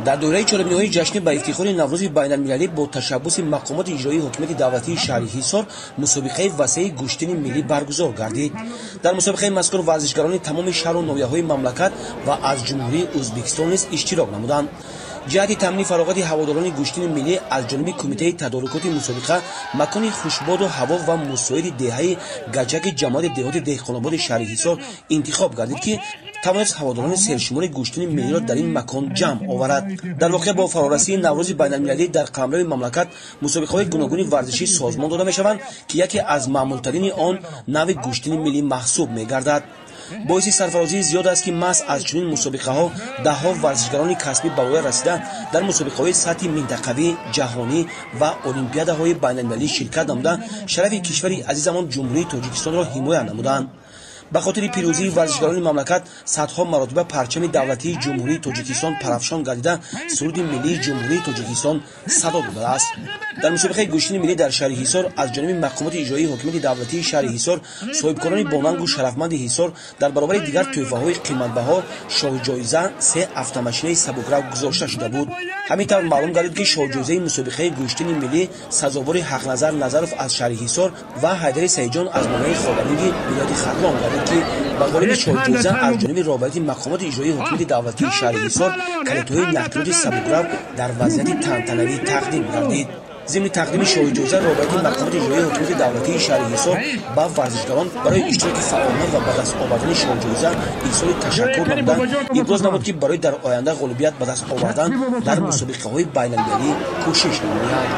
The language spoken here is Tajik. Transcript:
Дар доираи чорабиниҳои ҷашнӣ ба ифтихори Наврӯзи байналмилалӣ бо ташаббуси мақомоти иҷроии ҳокимияти давлатии шаҳри Ҳисор мусобиқаи васеи гӯштини миллӣ баргузор гардид. Дар мусобиқаи мазкур варзишгарони тамоми шаҳру ноҳияҳои мамлакат ва аз Ҷумҳурии Ӯзбекистон низ иштирок намуданд. Ҷиҳати таъмини фароғати ҳаводорони гӯштини миллӣ аз ҷониби кумитаи тадорукоти мусобиқа макони хушбоду ҳаво ва мусоиди деҳаи Гаҷаки ҷамоати деҳоти Деҳқонободи шаҳри Ҳисор интихоб гардид, ки тавонист ҳаводорони сершумори гӯштини миллиро дар ин макон ҷамъ оварад. Дар воқеъ, бо фарорасии Наврӯзи байналмилалӣ дар қаламрави мамлакат мусобиқаҳои гуногуни варзишӣ созмон дода мешаванд, ки яке аз маъмултарини он навъи гӯштини миллӣ маҳсуб мегардад. Боиси сарфарозии зиёд аст, ки маҳз аз чунин мусобиқаҳо даҳҳо варзишгарони касбӣ ба воя расида, дар мусобиқаҳои сатҳи минтақавӣ, ҷаҳонӣ ва олимпиадаҳои байналмилалӣ ширкат намуда, шарафи кишвари азизамон Ҷумҳурии Тоҷикистонро ҳимоя намуданд. Ба хотири пирӯзии варзишгарони мамлакат садҳо маротиба парчами давлатии Ҷумҳурии Тоҷикистон парафшон гардида, суруди миллии Ҷумҳурии Тоҷикистон садо додааст. Дар мусобиқаи гӯштини миллӣ дар шаҳри Ҳисор аз ҷониби мақомоти иҷроии ҳокимияти давлатии шаҳри Ҳисор, соҳибкорони бонангу шарафманди Ҳисор дар баробари дигар тӯҳфаҳои қиматбаҳо шоҳҷоиза се автомошинаи сабукрав гузошта шуда буд. Ҳамин тавр маълум гардид, ки шоҳҷоизаи мусобиқаи гӯштини миллӣ сазовори Ҳақназар Назаров аз шаҳри Ҳисор ва Ҳайдари Саидҷон аз ноҳияи Ховалинги вилояти Хатлон гардид, ки ба ғолиби шоҳҷоиза аз ҷониби роҳбарияти мақомоти иҷроии ҳокимияти давлатии шаҳри Ҳисор калидҳои нақлиёти сабукрав дар вазъияти тантанавӣ тақдим гардид. Зимни тақдими шоҳиҷоиза роҳбарияти мақомоти иҷроии ҳокимияти давлатии шаҳри Ҳисор ба варзишгарон барои иштироки фаъолона ва ба даст овардани шоҳиҷоиза изҳори ташаккур намуда, иброз намуд, ки барои дар оянда ғолибият ба даст овардан дар мусобиқаҳои байналмилалӣ кӯшиш намоянд.